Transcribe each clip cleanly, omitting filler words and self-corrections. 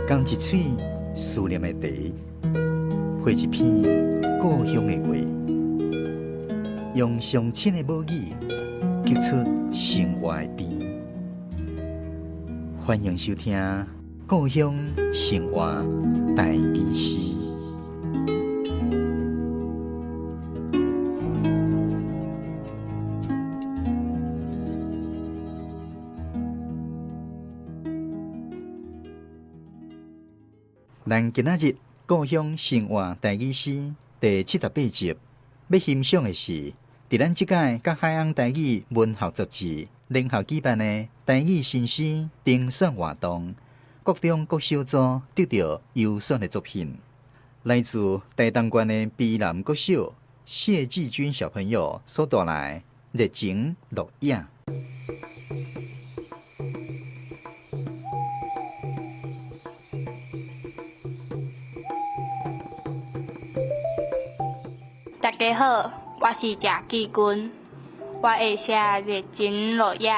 仝一喙思念的茶，配一篇故乡的话，用上亲的母语，激出生活的甜。欢迎收听《故乡生活台语诗》。咱今仔日故乡生活台语诗第78集，欲欣赏的是，佇咱這屆佮海岸台语文学杂志联合举办的台语新诗评选活动，国中国小组得著优选的作品，来自台东县的卑南国小谢志军小朋友所带来的《热情鹿野》。大家好，我是谢志军，我会写热情鹿野，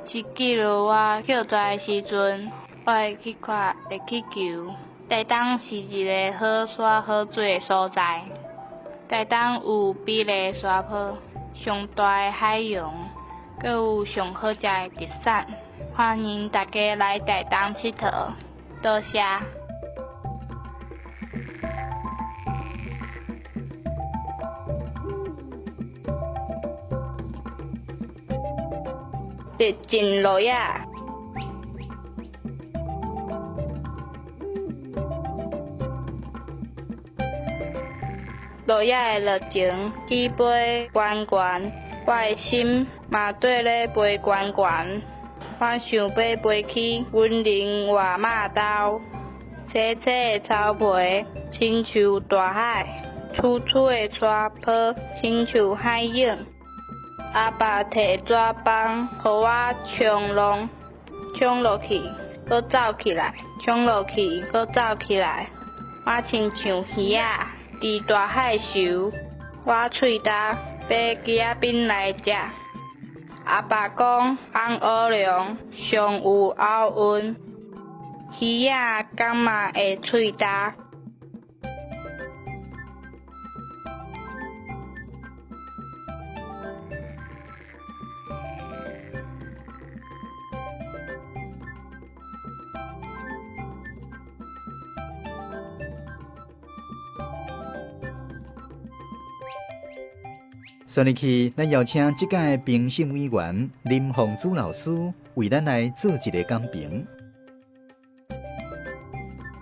是记录我歇跩的时阵，我会去看热气球。台东是一个好山好水的所在，台东有美丽的山坡、上大的海洋，阁有上好食的特产，欢迎大家来台东𨑨迌，多谢。热情鹿野，鹿野的热情起飞悬悬，我的心嘛缀咧飞悬悬。我想欲飞去云林外妈兜，青青的草皮亲像大海，粗粗的山坡亲像海涌。阿爸提纸板予我冲浪，冲落去，阁走起来，冲落去，阁走起来。我亲像鱼仔伫大海游，我喙焦，买枝仔饼来食。阿爸讲红乌龙上有押韵，鱼仔敢嘛会喙焦？煞入去，咱邀请這屆評審委員林鳳珠老師為咱來做一个講評。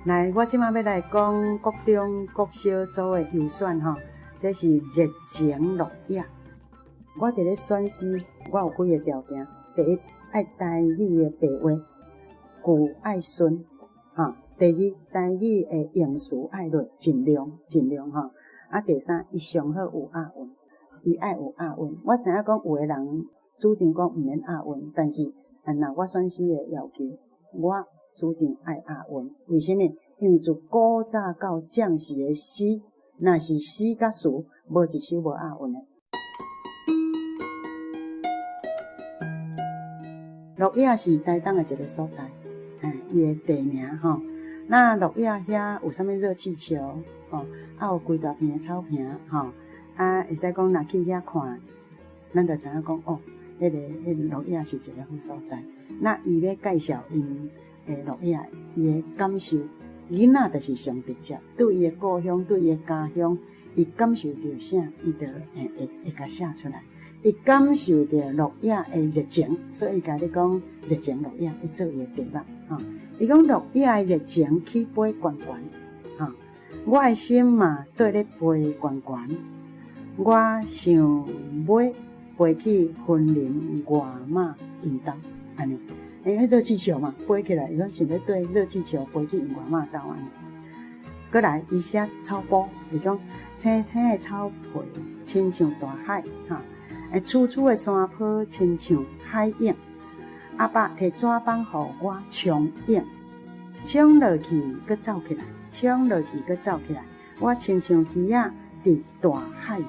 來，我這馬欲來講國中國小組的優選吼，這是熱情鹿野。我佇咧選詩，我有幾个條件：第一，愛台語的白話，句愛順，吼；第二，台語的用詞愛落，盡量盡量吼。啊，第三，伊上好有押韻。伊愛有押韻，我知影講有的人主張講毋免押韻，但是啊，若我選詩的要求，我主張愛押韻。為啥物？因為自古早到將時的詩，若是詩佮詞，無一首無押韻的。鹿野是台東的一个所在，嘿，伊的地名吼。那鹿野遐有啥物熱氣球吼，啊有規大片的草坪吼。啊，會使講若去遐看，咱就知影講哦，彼个彼个鹿野是一个好所在。那伊欲介紹𪜶的鹿野，伊的感受，囡仔就是上直接，對伊的故鄉，對伊的家鄉，伊感受著啥，伊就會會會共寫出來。伊感受著鹿野的熱情，所以伊共你講熱情鹿野，伊做伊的題目吼。伊講鹿野的熱情起飛懸懸，吼，我的心嘛綴咧飛懸懸。我想欲飛去雲林外媽𪜶兜，按呢，欸，彼熱氣球嘛，飛起來，伊講想欲綴熱氣球飛去𪜶外媽兜按呢。閣來，伊寫草埔，伊講青青的草皮，親像大海，哈，欸，粗粗的山坡，親像海湧。阿爸提紙板予我衝湧，衝落去，閣走起來，衝落去，閣走起來，我親像魚仔佇大海游，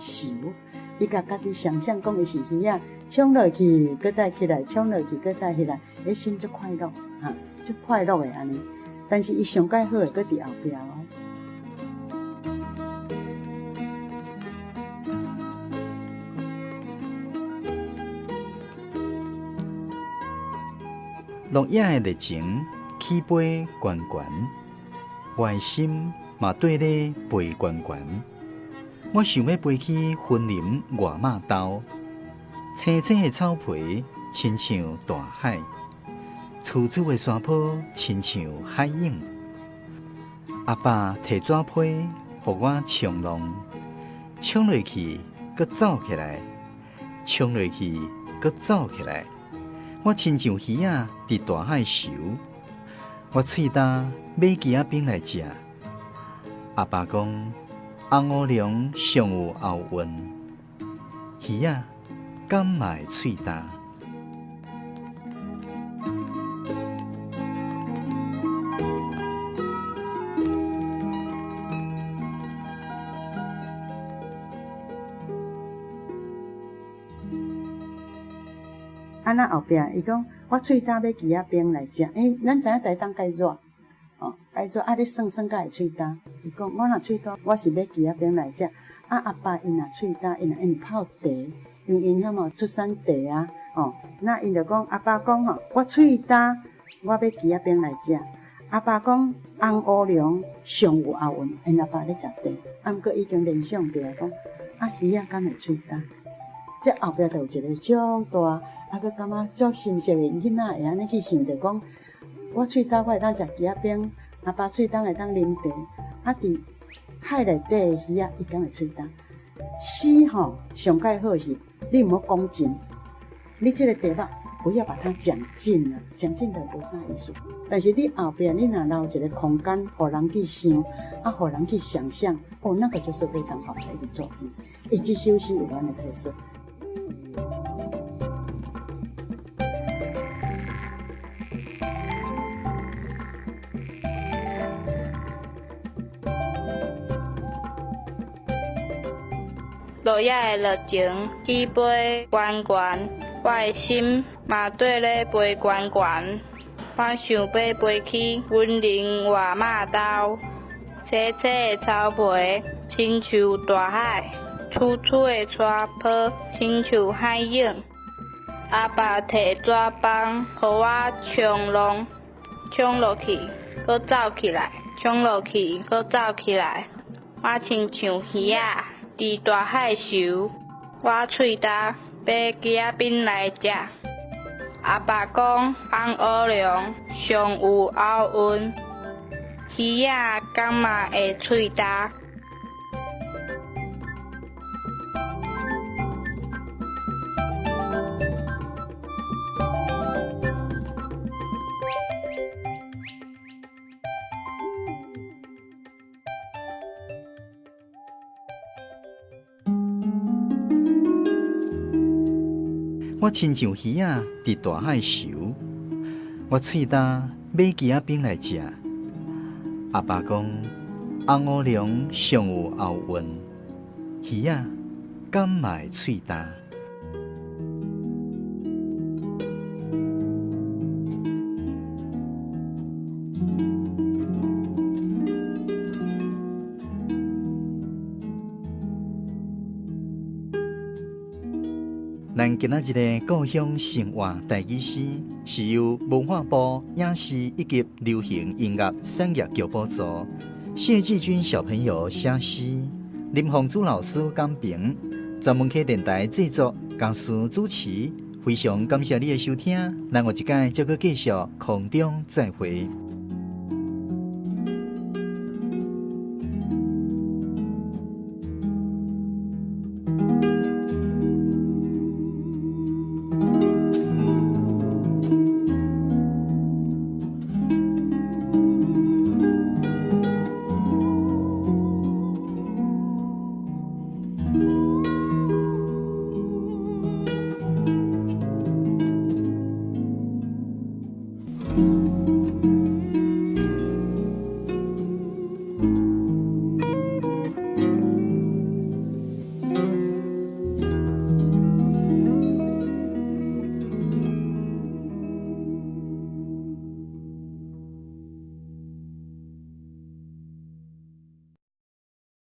伊共家己想像講伊是魚仔，衝落去，閣再起來，衝落去，閣再起來，伊心足快樂，哈，足快樂的按呢。但是伊上蓋好的閣佇後壁哦。鹿野的熱情起飛懸懸，我的心嘛綴咧飛懸懸。我想欲飛去雲林外媽兜，青青的草皮親像大海，粗粗的山坡親像海湧。阿爸提紙批，予我衝浪，衝落去，閣走起來，衝落去，閣走起來。我親像魚仔佇大海泅，我喙焦買枝仔冰來食。阿爸講，紅烏龍上有後運，魚仔敢嘛會喙焦？啊，那後壁伊講，我喙焦買枝仔冰來食，因為咱知影台東較熱，吼，較熱啊，咧耍耍才會喙焦。伊講我若喙焦，我是買枝仔冰來食。啊，阿爸𪜶若喙焦，𪜶若𪜶泡茶，因為𪜶遐嘛有出產茶啊，吼，那𪜶就講，阿爸講吼，我喙焦，我買枝仔冰來食。阿爸講紅烏龍上有後運，𪜶阿爸咧食茶，啊，毋過已經聯想著講，啊，魚仔敢會喙焦？這後壁就有一個足大，啊，閣感覺足深色的囡仔會按呢去想著講，我喙焦我會當食枝仔冰，阿爸喙焦會當啉茶，啊，佇海內底的魚仔，伊敢會喙焦？詩吼上蓋好是，你毋好講盡，你這個題目不要把它講盡了，講盡就無啥意思。但是你後壁你若留一個空間，予人去想，啊，予人去想象，哦，那個就是非常好的一個作品。伊這首詩有按呢特色。鹿野的熱情起飛懸懸，我的心嘛綴咧飛懸懸。我想欲飛去雲林外媽兜，青青的草皮親像大海，粗粗的山坡親像海湧。阿爸提紙枋，予我衝浪，衝落去，閣走起來，衝落去，閣走起來。我親像魚仔佇大海泅，我喙焦買枝仔冰來食。阿爸講紅烏龍上有後運，魚仔敢嘛會喙焦？我親像魚仔佇大海泅，我喙焦買枝仔冰來食。阿爸講紅烏龍上有後運，魚仔敢嘛會喙焦？咱今仔日的故鄉生活台語詩，是由文化部影視以及流行音樂產業局補助，謝志軍小朋友寫詩，林鳳珠老師講評，全文客電台製作，江蘇主持。非常感謝你的收聽，咱下一擺再閣繼續空中再會。